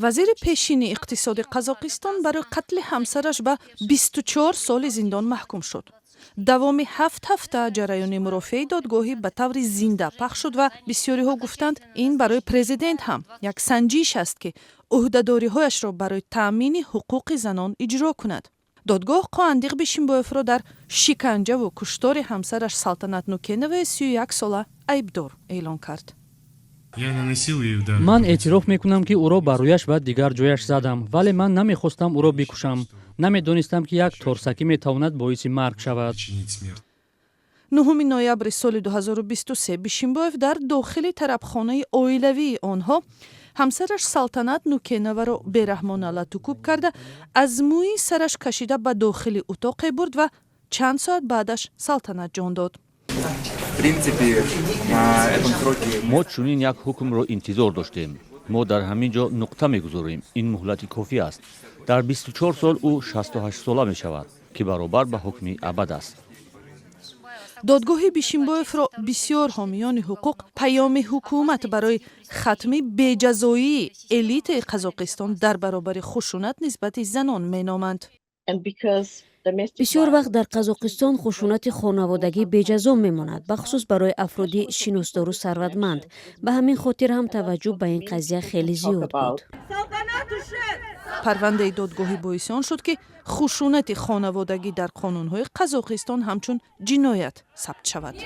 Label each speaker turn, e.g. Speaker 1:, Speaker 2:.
Speaker 1: Вазири пешини иқтисоди Қазоқистон барои қатли ҳамсараш ба 24 соли зиндон маҳкум шуд. Давоми 7 ҳафта ҷараёни мурофиаи додгоҳӣ ба таври зинда пахш шуд ва бисёриҳо гуфтанд, ин барои президент ҳам як санҷиш аст, ки ӯҳдадориҳояшро барои таъмини ҳуқуқи занон иҷро кунад. Додгоҳ Қуандиқ Бишимбоевро дар шиканҷаву куштори ҳамсараш Салтанат Нукеноваи 31 сола айбдор эълон кард.
Speaker 2: Ман эътироф мекунам, ки ӯро ба рӯяш ва дигар ҷояш задам, вале ман намехостам ӯро бикушам. Намедонистам, ки як торсакӣ метавонад боиси марг шавад.
Speaker 1: 9 ноябри соли 2023 Бишимбоев дар дохили тарабхонаи оилавии онҳо ҳамсараш Салтанат Нукеноваро бераҳмона латукӯб карда, аз мӯи сараш кашида, ба дохили утоқе бурд ва чанд соат баъдаш Салтанат ҷон дод.
Speaker 3: Мо чунин як ҳукмро интизор доштем. Мо дар ҳамин ҷо нуқта мегузорем. Ин муҳлати кофӣ аст. Дар 24 сол ӯ 68 сола мешавад, ки баробар ба ҳукми абад аст.
Speaker 1: Додгоҳи Бишимбоевро бисёр ҳомиёни ҳуқуқ паёми ҳукумат барои хатми беҷазоии элитаи Қазоқистон дар баробари хушунат нисбати занон меноманд.
Speaker 4: Бисёр вақт дар Қазоқистон хушунати хонаводагӣ беҷазо мемонад, бахусус барои афроди шиносдору сарватманд. Ба ҳамин хотир ҳам таваҷҷӯҳ ба ин қазия хеле зиёд буд.
Speaker 1: Парвандаи додгоҳӣ боиси он шуд, ки хушунати хонаводагӣ дар қонунҳои Қазоқистон ҳамчун ҷиноят сабт шавад.